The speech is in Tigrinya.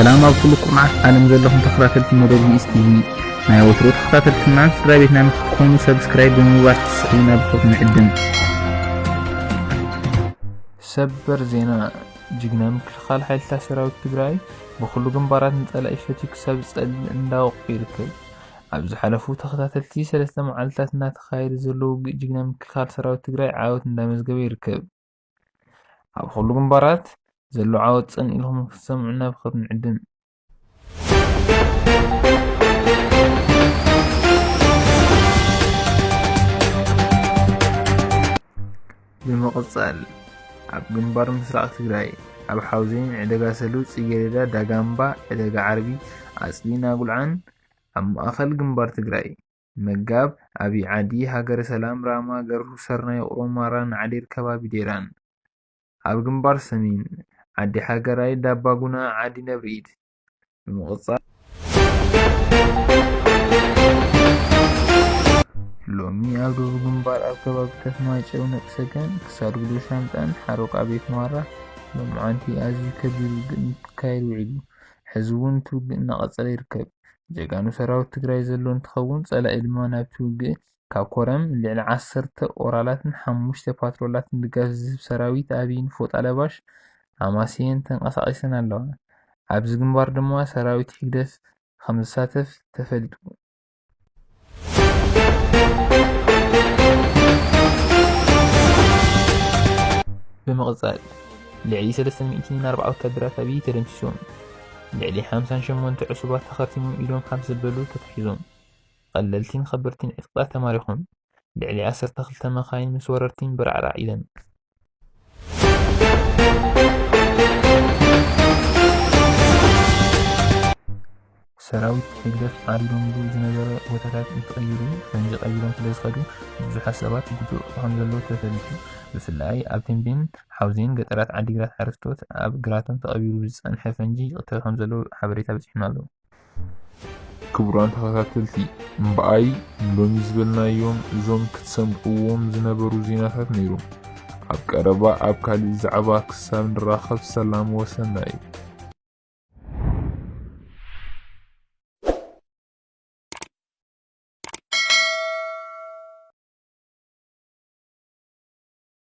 ሰላም ኣብ ኩሉ ኩርናዓት ዓለም ዘለኹም ተኸታተልቲ መደብ ቪኤስ ቲቪ፣ ናይ ወትሩ ተኸታተልትናን ስድራ ቤትናን ክትኮኑ ሰብስክራይብ ብምግባር ትስዕቡና ብኽብሪ ንዕድም። ሰበር ዜና። ጅግና ምክልኻል ሓይልታት ሰራዊት ትግራይ ብኹሉ ግንባራት ንጸላኢ ፈትዩ ክሳብ ዝጸልእ እንዳወቕዑ ይርከብ። ኣብ ዝሓለፉ ተኸታተልቲ ሰለስተ መዓልታት እናተኻየደ ዘሎ ውግእ ጅግና ምክልኻል ሰራዊት ትግራይ ዓወት እንዳመዝገበ ይርከብ። ኣብ ኩሉ ግንባራት ዘሎ ዓወት ጸን ኢልኩም ክትሰምዑና ብኽብሪ ንዕድም። ብምቕጻል፣ ኣብ ግንባር ምስራቕ ትግራይ፣ ኣብ ሓውዜን፣ ዕደጋ ሰሉ፣ ጽጌሬዳ፣ ዳጋምባ፣ ዕደጋ ዓርቢ፣ ኣጽቢ፣ ናጉልዓን፣ ኣብ ማእኸል ግንባር ትግራይ፣ መጋብ፣ ኣብይ ዓዲ፣ ሃገረ ሰላም፣ ራማ፣ ገርሁ፣ ሰርናይ፣ ውቕሮ፣ ማራ፣ ናዕዴር፣ ከባቢ ዴራን። ኣብ ግንባር ሰሜን፣ ዓዲ ሓገራይ፣ ዳባጉና፣ ዓዲ ነብሪኢድ። ብምቕጻል፣ ሎሚ ኣብ ደቡብ ግንባር ኣብ ከባቢታት ማይጨው፣ ነቅሰጋን፣ ክሳድ ጉዶ ሻምጣን፣ ሓሮቃ ቤት ማራ፣ ሎምዓንቲ ኣዝዩ ከቢድ ውግእ እንትካየድ ውዒሉ። ሕዚ እውን እቲ ውግእ እናቐጸለ ይርከብ። ጀጋኑ ሰራዊት ትግራይ ዘሎ እንትኸውን፣ ጸላኢ ድማ ናብቲ ውግእ ካብ ኮረም ልዕሊ ዓሰርተ ኦራላትን ሓሙሽተ ፓትሮላትን ድጋፍ ዝህብ ሰራዊት ኣብይን ፎጣ ለባሽ ኣማስየን ተንቀሳቒሰን ኣለዋ። ኣብዚ ግንባር ድማ ሰራዊት ህግደፍ ከም ዝሳተፍ ተፈሊጡ። ብምቕጻል፣ ልዕሊ ሰለስተ ሚእትን ኣርባዓ ወታደራት ኣብይ ተደምሲሶም። ልዕሊ ሓምሳን ሸሞንተ ዕሱባት ተኸርቲሞም ኢዶም ሓፍ ዘበሉ ተታሒዞም። ቀለልቲን ከበድቲን ዕጥቅታት ተማሪኾም። ልዕሊ ዓሰርተ ክልተ መኻይን ምስ ወረርቲን ብራዕራዕ ኢለን። ሰራዊት ህግደፍ ዓሪዶምሉ ዝነበረ ቦታታት እንትቕይሩ፣ ፈንጂ ቀቢሮም ስለ ዝኸዱ፣ ብዙሓት ሰባት ይጉድኡ ከም ዘለዉ ተፈሊጡ። ብፍላይ ኣብ ተምቤን፣ ሓውዜን፣ ገጠራት ዓዲግራት ሓረስቶት ኣብ ግራቶም ተቐቢሩ ብዝጸንሐ ፈንጂ ይቕተሉ ከም ዘለዉ ሓበሬታ በጺሑና ኣሎ። ክቡራን ተኸታተልቲ፣ እምበኣይ ሎሚ ዝበልናዮም እዞም ክትሰምዕዎም ዝነበሩ ዜናታት ነይሮም። ኣብ ቀረባ ኣብ ካሊእ ዛዕባ ክሳብ ንራኸብ ሰላም ወሰናይ።